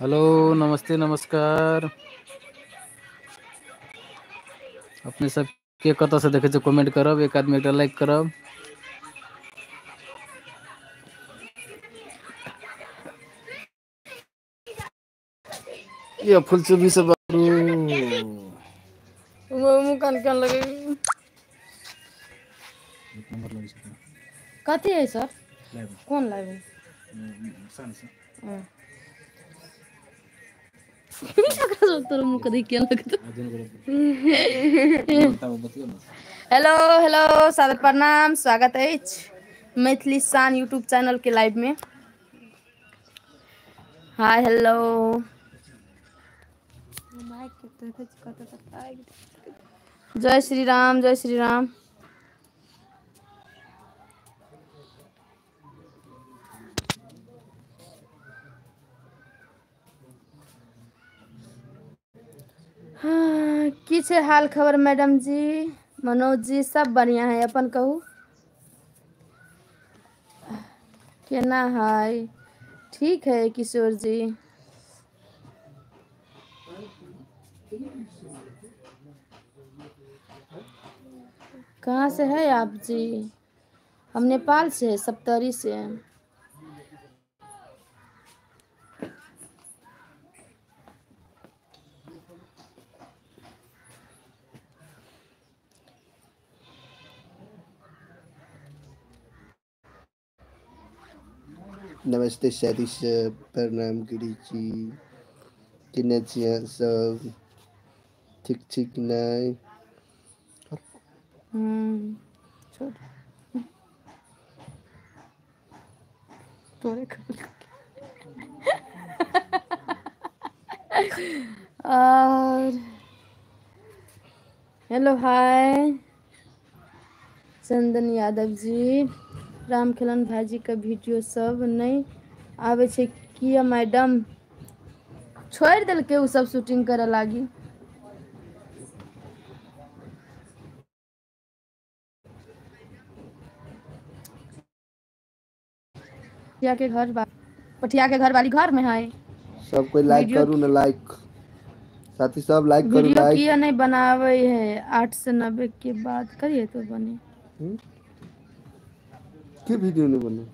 Hello नमस्ते नमस्कार। अपने सबके कतऽ से देखै छियै कमेंट करब, एक आदमी एकटा लाइक करब। ये फुलचुबी सब मुँह कान कान लगे कथी है सर? कौन लाइव है? तोर मुँह कभी क्या लगता। हेलो हेलो, सादर प्रणाम, स्वागत अछि मैथिली शान यूट्यूब चैनल के लाइव में। हाय हेलो, जय श्री राम, जय श्री राम। हाँ, की छै हाल खबर मैडम जी, मनोज जी? सब बढ़िया है, अपन कहू केना है? ठीक है किशोर जी। कहाँ से है आप जी? हम नेपाल से है, सप्तरी से हैं। नमस्ते साथी सब, प्रणाम गिरी जी। केना छी अहाँ सब? ठीक छी कि नहि? छोड़ तोरे और हेलो हाय चंदन यादव जी। राम खेलन भाईजी का वीडियो सब नहीं आवे छै किया मैडम? छोड़ देलकै उ सब शूटिंग करे लागी। पटिया के घर पटिया के घर वाली घर में है। सब कोई लाइक करू ना, लाइक साथी सब लाइक करू। वीडियो किया नहीं बनावे है? 8 से 90 के बाद करिए तो बने। के वीडियो नहीं बने?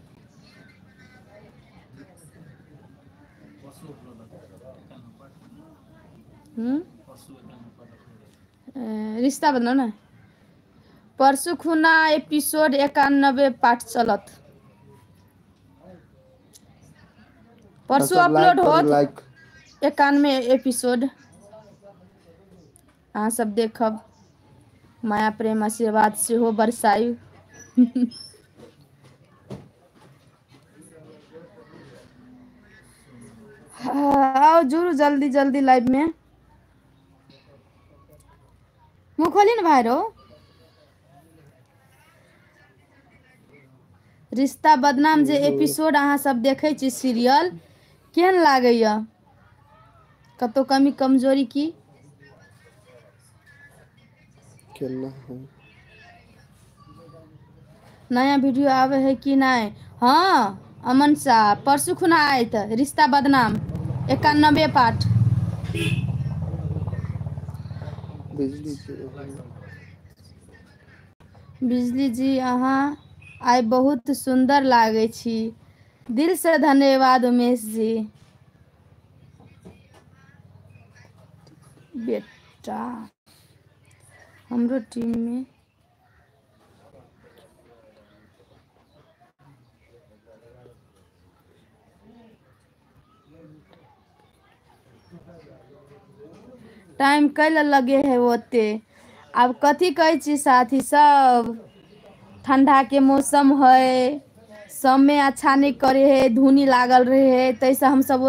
रिश्ता बदलो ना। परसू खुना एपिसोड 91 पार्ट चलत, परसू अपलोड होत 91 एपिसोड। अहाँ सब देखब, माया प्रेम आशीर्वाद सेहो बरसाई। आओ जुड़ू जल्दी जल्दी लाइव में। मुँह खोली ना भाई रो। रिश्ता बदनाम जे एपिसोड अहाँ सब देखै छी सीरियल, केहन लागैया? कतौ कमी कमजोरी की? नया वीडियो आवे है कि नहीं? हाँ अमन शाह, परसू खुना आयत रिश्ता बदनाम 91 पार्ट। बिजली जी अहाँ आइ बहुत सुंदर लागै छी, दिल से धन्यवाद उमेश जी। बेटा हमरो टीम में टाइम कैल लगे है ओते। आब कथी कहै छी साथी सब, ठंडा के मौसम है, समय अच्छा नहीं करे है, धुनी लागल रहे है, तैसे हम सब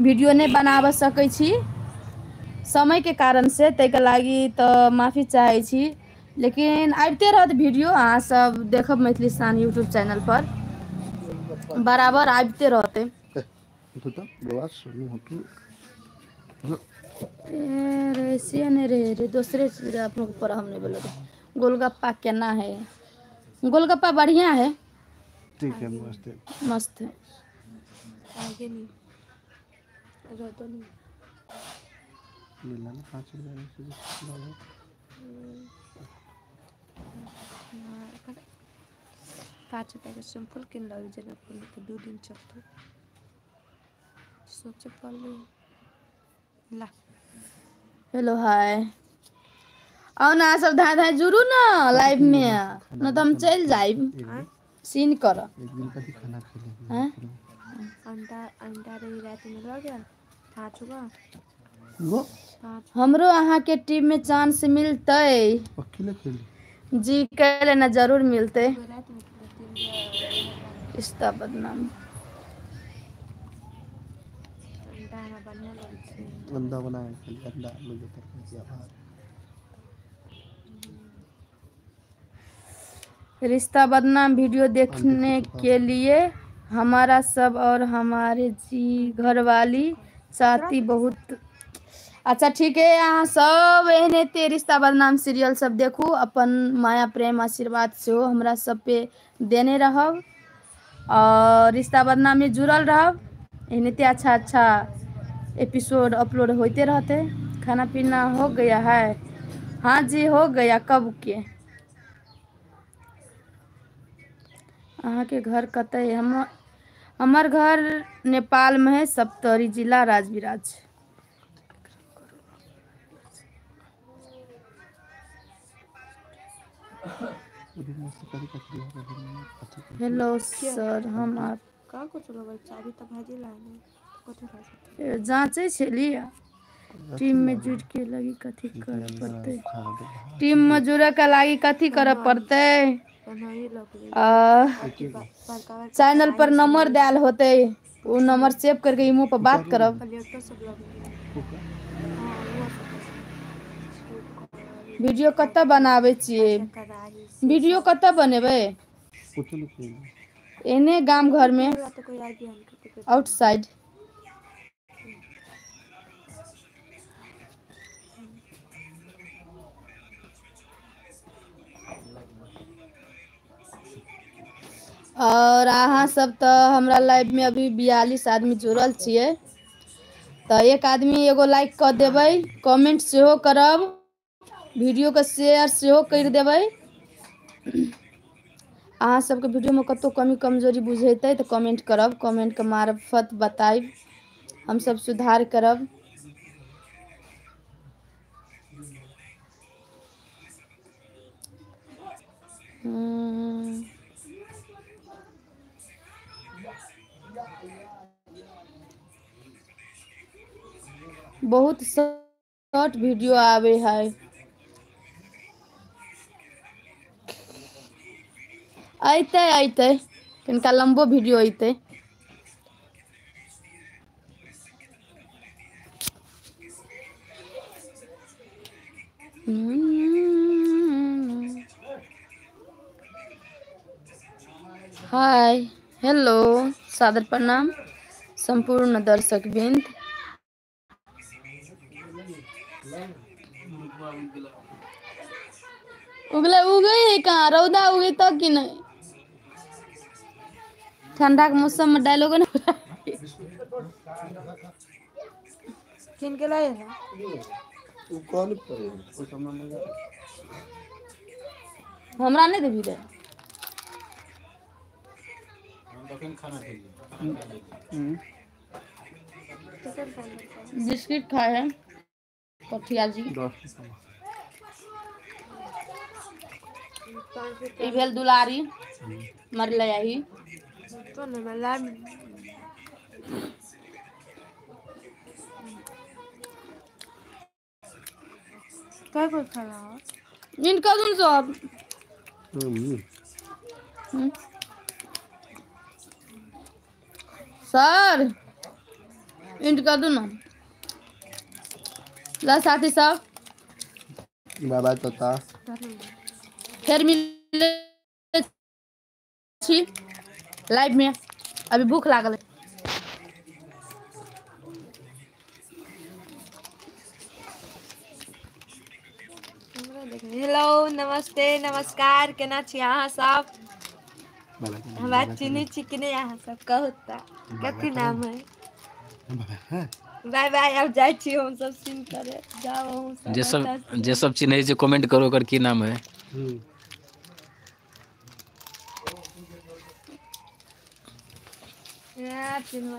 वीडियो नहीं बनाब सकै छी समय के कारण से, ताहिके लागी तो माफी चाहे छी। लेकिन आबिते रहत वीडियो, अहाँ सब देखब मैथिली शान यूट्यूब चैनल पर बराबर आबिते रहते। रे नहीं रे रे दूसरे चीज अपनों के पर हम नहीं बोले। गोलगप्पा केना है? गोलगप्पा बढ़िया है, ठीक है, मस्त है, मस्त है। रहतो नहीं मिला ना 5 रुपया से। 5 रुपया के सिंपल किन लो जनकपुर में तो 2 दिन चलतो। सोचे पड़ले ला। हेलो हाय, आओ ना सब धाय धाय जुड़ू ना लाइव में, न तो हम चल जाइब। सीन कर एक दिन कभी खाना खेले हैं अंडा अंडा रही रात में लग गया थाचुगा वो हमरो अहाँ के टीम में चांस मिलते अकेले खेली जी कह लेना जरूर मिलते। रिश्ता बदनाम अंडा बनाए अंडा मुझे तरकारी। रिश्ता बदनाम वीडियो देखने के लिए हमारा सब और हमारे जी घरवाली चाहती बहुत। अच्छा ठीक है, अहाँ सब एहने रिश्ता बदनाम सीरियल सब देखू, अपन माया प्रेम आशीर्वाद सेहो हमरा सब पे देने रहब और रिश्ता बदनाम में जुड़ल रहब। एहने अच्छा अच्छा एपिसोड अपलोड होते रहते। खाना पीना हो गया है? हाँ जी हो गया। कब के? अहाँ के घर कतऽ? हम हमार घर नेपाल में है, सप्तरी जिला राजविराज। हेलो सर, हम आप का को चलो चाबी त भाजी लाने कथि भाजी जांचे छली टीम में जुड़ के लगी कथी कर पड़ते? टीम में जुड़े के लागी कथी करे पड़ते? चैनल पर नंबर दियल होते, वो नंबर सेव करके इमो पर बात करब। वीडियो कतऽ बनाबै छियै? वीडियो कतऽ बनेबै? एने गाम घर में, आउटसाइड। और अहाँ सब तो हमरा लाइव में अभी 42 आदमी जुड़ल छियै, तो एक आदमी एगो लाइक कर देबै, कमेंट सेहो करब, वीडियो के शेयर सेहो कर देबै। अहाँ सबके वीडियो में कतौ कमी कमजोरी बुझेतै तो कमेंट करब, कमेंट के मार्फत बताइब, हम सब सुधार करब। बहुत शॉर्ट वीडियो आवे है। अयतै अयतै कनिका लम्बो वीडियो अयतै। हाय हेलो, सादर प्रणाम संपूर्ण दर्शक बिंद। उगले उगे है कहाँ? रौदा उगे तो कि नहीं? ठंडा के मौसम में डायलॉग नहीं किन के लाए है उ कौन पर हमरा नहीं देबी रे। हम तखन खाना खेलिए, बिस्किट खाए है कठिया जी। ई भेल दुलारी मरले आही तो न मला काय को खाना इनका दुन सब सर इनका दुन ला साथी सब बाय बाय तोता, फिर मिले छी लाइव में। अभी भूख लागल है। हेलो नमस्ते नमस्कार, केना छी अहाँ सब? हमरा चिन्है छी कि नहि अहाँ सब? कहू तऽ कथी नाम है? बाय बाय, आब जाइ छी हम सब सीन करे, जाओ अहूँ सब। जे सब अच्छा से। जे सब चिन्है छै कमेंट करू ओकर की नाम है। चिन्हबै।